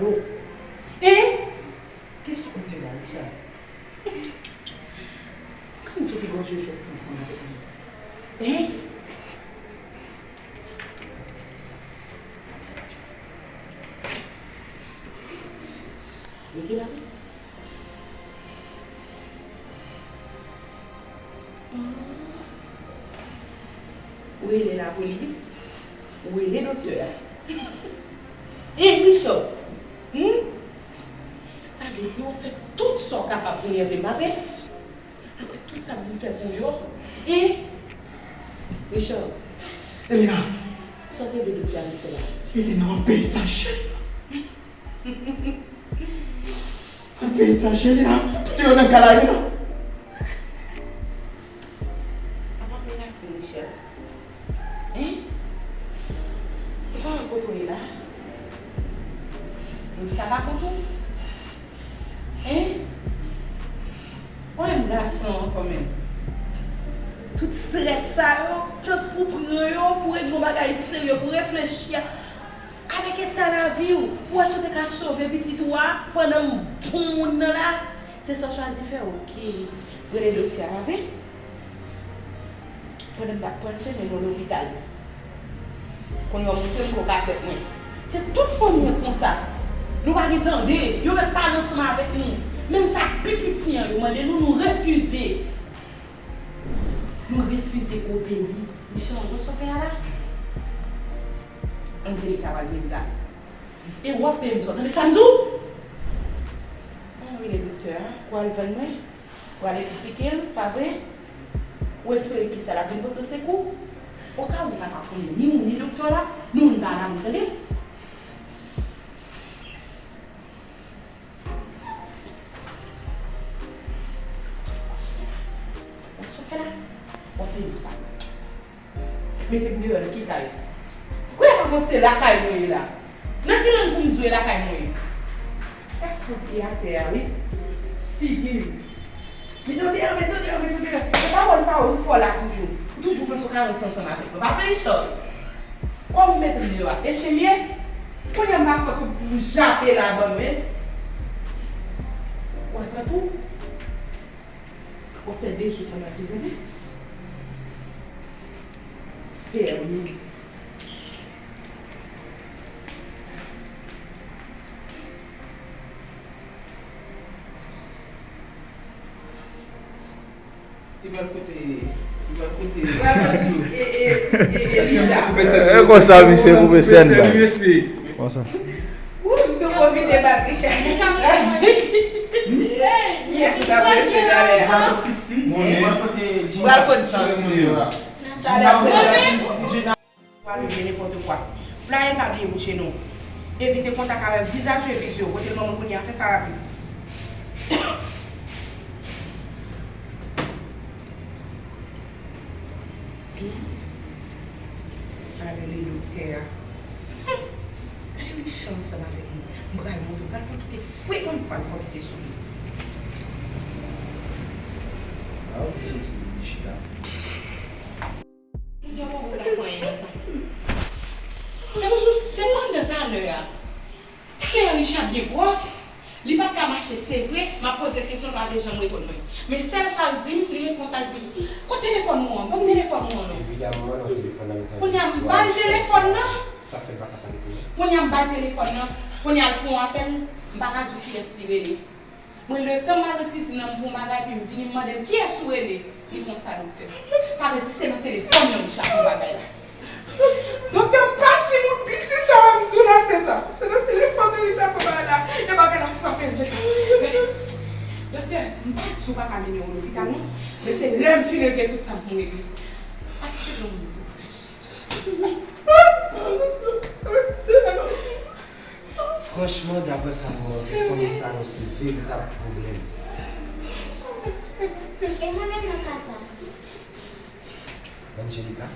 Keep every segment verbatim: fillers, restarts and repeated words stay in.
Lo. Hein? Kisa w ap di la, Richard? Kòman w pi gwo jwèt sa ansanm avèk mwen? Hein? Rete la. Ou rele lapolis, ou rele doktè a. E Richard, hmm? Sa vle di ou fè tout sa w kapab pou nève m, pa vre? Apre tout sa m vin fè pou yo, e Richard. Elena. Sa w te vle doktè a vin fè la? Elena, w ap peye sa chè. W ap peye sa chè, Elena. Fout ou deyò nan kay la, Elena. Apa menase Michel? Hein? Ou pa wè kote w ye la? Moun sa pa kont ou? Hein? Ou menm gason an kanmenm. Tout strès sa yo, tank pou pran yo, pou regle yon bagay serye, pou reflechi avèk eta lavi w, pou wè si w te ka sove pitit ou a pandan m bon moun nan la. Se sa w chwazi fè, oke. Rele doktè a, pa vre? Pandan m t ap panse mennen w lopital. Kounye a w montre m koka tèt mwen. Se tout fanmi an konsa. Nou pa gen tande, yo menm pale ansanm avèk nou. Menm sa k pi piti an, yo mande nou, nou refize. Nou refize obeyi. Michel, w wè sa w fè a la? Angelica pral peye m sa. E w ap peye m sa, w tande sa m di w? Ann rele doktè a, pou al vann mwen, pou al eksplike l, pa vre? Ou espere kisa l ap vin pote sekou? Oka ou pa ka konnen ni ou ni doktè la, nou n pa la, nou tande? W ap sot fè la? W ap peye pou sa. Mete m deyò nan ki kay? Kounye a m se lakay mwen ye la. Nan ki lang pou m di w e lakay mwen ye? Tèt fout li atè a wi. Figi m. Mete w deyò, mete w deyò, mete w deyò. E pawòl sa yo ou fè la toujou. Ou toujou panse w ka ranse ansanm avèk mwen. Pa fè ichòl. Kòm ou mete m deyò a, e chen m ye? Kounye a m pa fè tout pou m jape la ban mwen. W ap fè tou? W ap fè de jou san manje, tande? Fèmen. Li pral kote, li pral kote. Pral kote, e, e, e, e, Lisa. E konsa misye koupe sèn la. Konsa. Ou te pwofite bat Richard. Kiyès ou ta prese talè a? Pral kote Jimmy. Pral kote Jimmy. Talè a. Pral rive nenpòt kwa. Flyer pa bliye mouche non. Evite kontak avè vizaj yo e vizyo. Pote l ban mwen kounye a, fè sa rapid. Pral rele doktè a. Gade Richard ansanm avèk mwen. M pral montre w, pral fè w kite frekan, m pral fè w kite sou li. A, ou te soti vin chita. Doktè poko ka fè anyen nan sa. Se, se pandan talè a. Talè a Richard byen pwòp. Li pa t ka mache, se vre, m ap poze l kesyon, l pa vle janm reponn mwen. Men sèl sa l di m, li repons la di m, kote telefòn ou an? Ban m telefòn ou an non. Evidaman, nan telefòn nan, li tande. Kounye a m ba l telefòn nan. Sa k fè l pa ka pale pou mwen? Kounye a m ba l telefòn nan. Kounye a l fè yon apèl, m pa ka di w kiyès li rele. Mwen letan m al nan kwizin nan, m pran yon bagay, epi m vini, m mande l, kiyès ou rele? Li konsa, doktè. Sa vle di se nan telefòn nan li chape yon bagay la. Doktè, m pa timoun, piti sa w ap di w la, se sa. Se nan telefòn nan li chape yon bagay la. E bagay la frape l, Angelica. Gade, doktè, m pa di w pa ka mennen w lopital, non. Men se lè m fin regle tout sa m pou m regle. Al chèche granmoun nan. Franchman, daprè sa m wè, fanmi sa yo se veritab pwoblèm. E mwen menm nan ka sa? Angelica?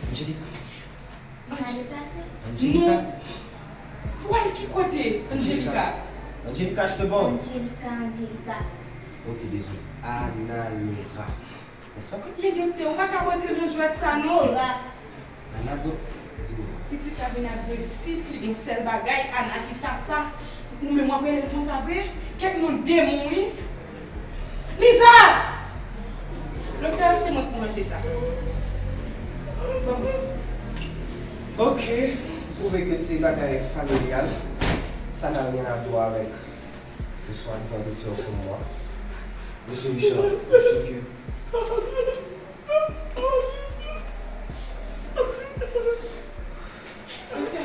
Angelica? Ange- Angelica? Pou al ki kote, Angelica? Angelica, je te bon. Angelica, Angelica. Ok, dezole. Ana Laura. Nèspa? Men doktè, ou pa ka antre nan jwèt sa non. Dora. Ana Do-, Dora. Pitit la vin agresif, li gon sèl bagay, Ana ki sa sa. Ou menm w ap rele l konsa vre? Kèk non demon wi. Liza! Doktè, se mwen k pou ranje sa. Bon. Ok, pwouve ke se bagay familyal. Ça n'a rien à voir avec le soi-disant docteur pour moi. Monsieur Richard, monsieur. Doktè,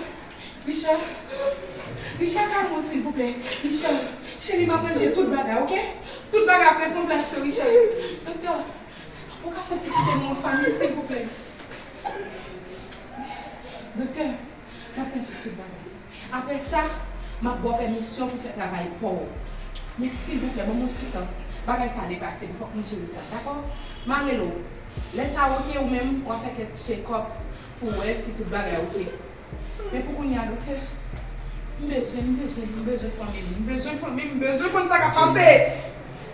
Richard, Richard, kalme w, silvouplè. Richard, cheri, m ap ranje tout bagay, oke? Tout bagay ap repran plas yo, Richard. Doktè, ou ka fè ti kite nou an fanmi, silvouplè? Doktè, m ap ranje tout bagay. Apre sa, m ap ba w pèmisyon pou fè travay pa w. Men silvouplè, ban m yon ti tan. Bagay sa a depase m, fòk mwen jere sa, dakò? M a rele w. Lè sa a oke, ou menm, w a fè kèk tchekòp pou w wè si tout bagay oke. Men pou kounye a, doktè, m bezwen, m bezwen, m bezwen fanmi m. M bezwen fanmi m, m bezwen konn sa k ap pase.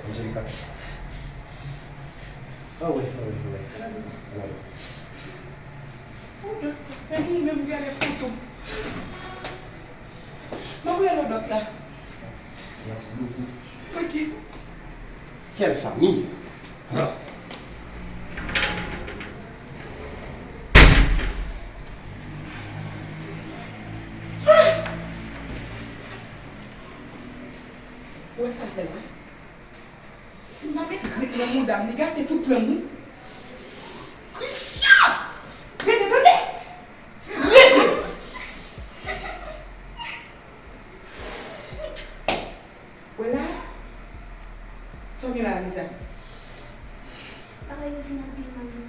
Angelica. Anwe, anwe, anwe. Anwe. Oh, doktè, men ou menm ou genlè fantom. Mwen pou rele dòt la. Merci beaucoup. Ok. Quelle famille! Ah. Ou wè sa l fè la? Si m pa met grip nan mouda m, li gate tout plan m wi. Krisha! Rete tande! Rete! Wè la? Sa w gen la, Liza? Bagay yo vin anpil, manmi.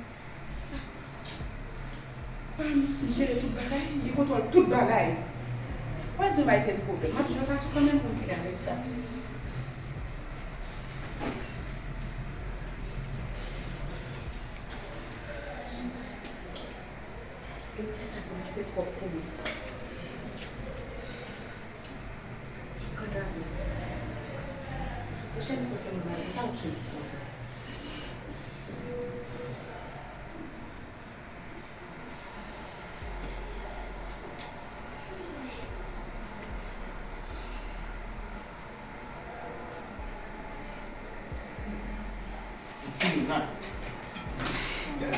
Manmi, li jere tout bagay, li kontwòl tout bagay. Wè, di yon bagay tèt pwoblèm. M ap jwenn yon fason kanmenm pou m fini avèk sa. Doktè sa kòmanse twòp pou mwen. Kanta mwen. Pwochèn fwa fè m mal, sa w tchou.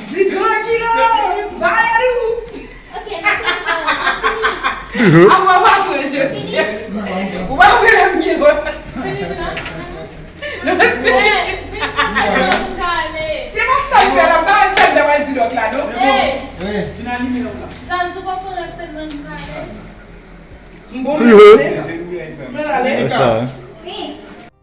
Di trankilo! Bayadou! Ok, mesye, euh, fini. Apa w ap manje? Fini. Ou pa mwen menm ki wè. Fini, Juna? Non, se Eh, vin pou mwen kale. Se pa sa l fè la, pa sa l ta pral di dòt la, non? Hey! Hey! Vin alime w la. Zazou pa pran rès nan kale. M bon, mwen ale. Sa, hein?